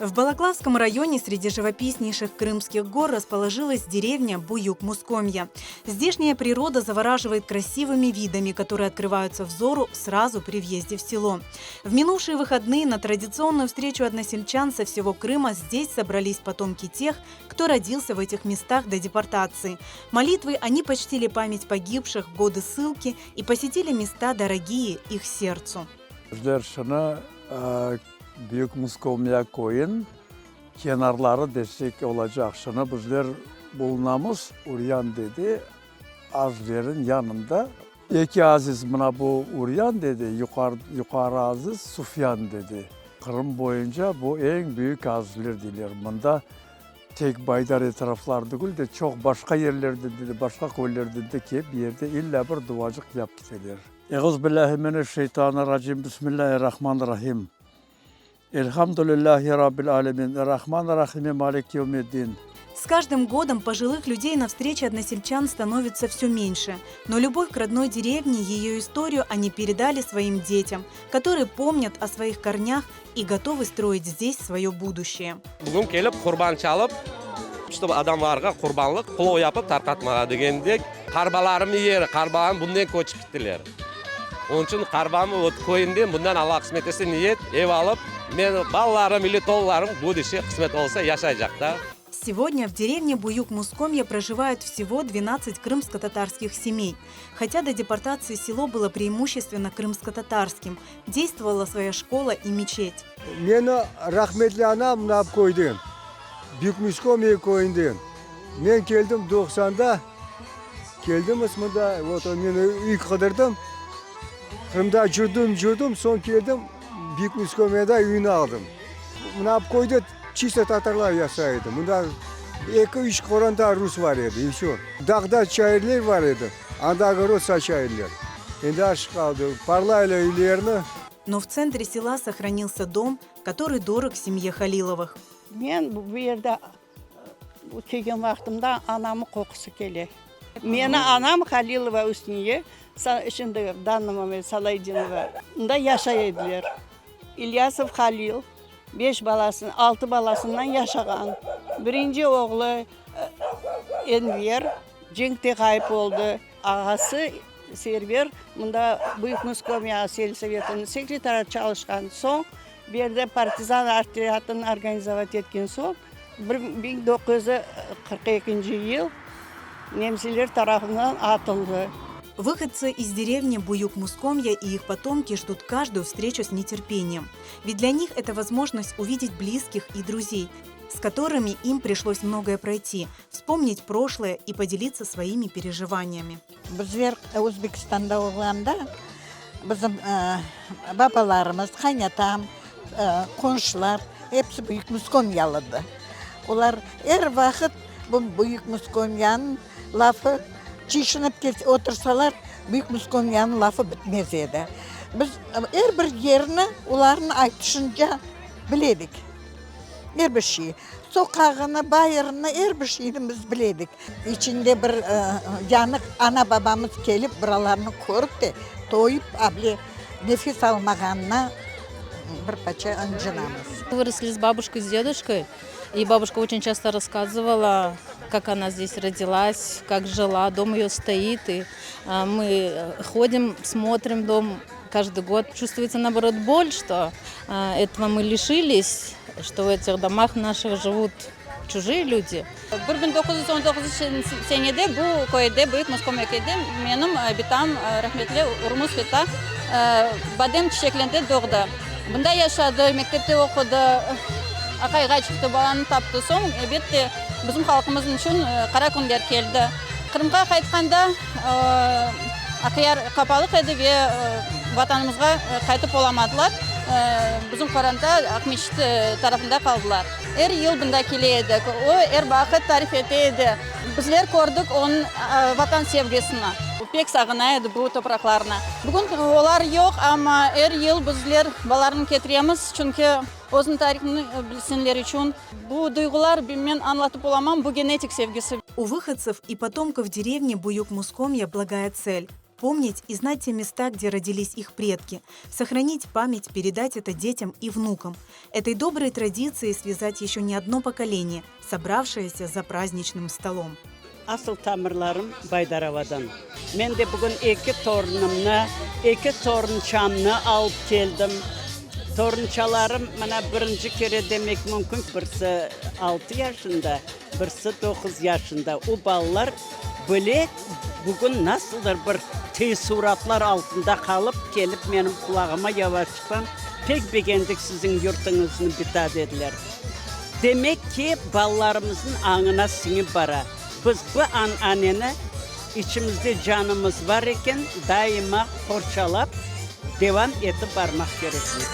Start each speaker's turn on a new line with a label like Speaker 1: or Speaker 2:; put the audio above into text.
Speaker 1: В Балаклавском районе среди живописнейших крымских гор расположилась деревня Буюк-Мускомья. Здешняя природа завораживает красивыми видами, которые открываются взору сразу при въезде в село. В минувшие выходные на традиционную встречу односельчан со всего Крыма здесь собрались потомки тех, кто родился в этих местах до депортации. Молитвой они почтили память погибших в годы ссылки и посетили места, дорогие их сердцу.
Speaker 2: Bizler şunı Büyük Muskomya köyün kenarları desek olacaq. Şunı bizler bulunamız Uryan dede azlerin yanında. Eki aziz mına bu Uryan dede, yuqarı aziz Sufyan dede. Qırım boyunca bu eñ büyük azizler deyler. Mında tek Baydar etrafları degil de, çoq başqa yerlerden de, başqa köylerden de kelip yerde illa bir duacıq yap kiteler. Euzubillâhi mineşşeytanirracim, Bismillâhirrahmanirrahim. Elhamdülillâhi Rabbil âlemin, Errahmanirrahim, Maliki yevmiddin.
Speaker 1: С каждым годом пожилых людей на встрече односельчан становится все меньше. Но любовь к родной деревне, ее историю они передали своим детям, которые помнят о своих корнях и готовы строить здесь свое будущее.
Speaker 3: Bugün kelip qurban çalıp, işte adamlarğa qurbanlıq plov yapıp tarqatmağa degendek, qarbalarımnıñ yeri, qarbalarım bundan köçip kittiler. Onıñ içün qarbam vot köyümde, bundan Alla qısmet etse niyet, ev alıp, men balalarım ili torunlarım buduşçe qısmet olsa yaşaycaq da.
Speaker 1: Сегодня в деревне Буюк-Мускомья проживают всего 12 крымско-татарских семей. Хотя до депортации село было преимущественно крымско-татарским. Действовала своя школа и мечеть.
Speaker 4: Meni rahmetli anam mına köyden, Büyük Muskomye köyünden. Men keldim 90da, keldim mında, вот men üy qıdırdım. Qırımda yürdim, yürdim, soñ keldim, Büyük Muskomyada üyni aldım. Mına köyde чисто tatarlar yaşay edi. Mında eki, üç qoranta rus bar edi, и все. Dağda çayırlar bar edi, anda огород saça ediler. Endi aş qaldı, parlaylar üylerini.
Speaker 1: Но в центре села сохранился дом, который дорог семье Халиловых.
Speaker 5: Men bu yerde kelgen vaqtımda anamnıñ qoqusı kele. Meni anam Halilova Üsniye, şimdi в данный момент Salaydinova, da yaşay ediler. İlyasov Halil beş balasın, altı balasından yaşağan. Birinci oğlu Enver cenkte ğayıp oldı. Ağası Server mında Büyük Muskomya selsovetiniñ sekretarı çalışqan soñ, bu yerde partizan otrâdını organizovat etken soñ, 1942 yıl nemseler tarafından atıldı.
Speaker 1: Выходцы из деревни Буюк-Мускомья и их потомки ждут каждую встречу с нетерпением. Ведь для них это возможность увидеть близких и друзей, с которыми им пришлось многое пройти, вспомнить прошлое и поделиться своими переживаниями.
Speaker 6: Bizler Özbekistanda olğanda bizim babalarımız, qaynatam, qonşular episi Büyük Muskomyalıdı. Olar er vaqıt bu Büyük Muskomyanıñ lafı çişinip otursalar, Büyük Muskomyanıñ lafı bitmez edi. Biz er bir yerni olarnıñ aytışınca bile edik. Er bir şey. Soqağını, bayırını, er bir şeyni biz bile edik. İçinde bir yanıq ana-babamız kelip, buralarnı körip de, toyıp, able nefes almağanına bir parça ıncınamız.
Speaker 7: Выросли с бабушкой, с дедушкой, и бабушка очень часто рассказывала, как она здесь родилась, как жила, дом ее стоит, и мы ходим, смотрим дом каждый год. Чувствуется, наоборот, боль, что этого мы лишились, что в этих домах наших живут чужие люди.
Speaker 8: 1919 senede bu köyde, Büyük Muskomya köyde menim bitam rahmetli Urmuz bita badem çiçeklerinde doğdı. Bunda yaşadı, mektepte oqudı, aqayğa çıqtı, balanı taptı. Soñ, elbette, bizim halqımız içün qara künler keldi. Qırımğa qaytqanda Aqyar qapalıq edi ve vatanımızğa qaytıp olamadılar. Bizim qoranta Aqmescit tarafında qaldılar. Er yıl bunda kele edik. O, er vaqıt tarif ete edi. Bizler kördik onıñ vatan sevgisini. Pek sağına edi bu topraqlarnı. Bugün olar yoq, amma er yıl bizler balalarnı ketiremiz, çünki özüniñ tarihini bilsinler içün. Bu duyğular men añlatıp olamam, bu genetik sevgisi.
Speaker 1: У выходцев и потомков деревни Буюк-Мускомья благая цель. Помнить и знать те места, где родились их предки. Сохранить память, передать это детям и внукам. Этой доброй традицией связать еще не одно поколение, собравшееся за праздничным столом.
Speaker 5: Asıl tamırlarım Baydaravadan. Men de bugün eki torunımnı, eki torunçamnı alıp keldim. Torunçalarım mına birinci kere demek mümkün, birisi altı yaşında, birisi doquz yaşında. O balalar bile bugün nasıldır bir teessuratlar altında qalıp, kelip menim qulağıma yavaşçıqtan, Pek begendik siziñ yurtuñıznı, bita, dediler. Demek ki, balalarımıznıñ añına siñip bara. Biz bu ananeni içimizde canımız bar eken, daima qorçalap, devam etip barmaq kerekmiz.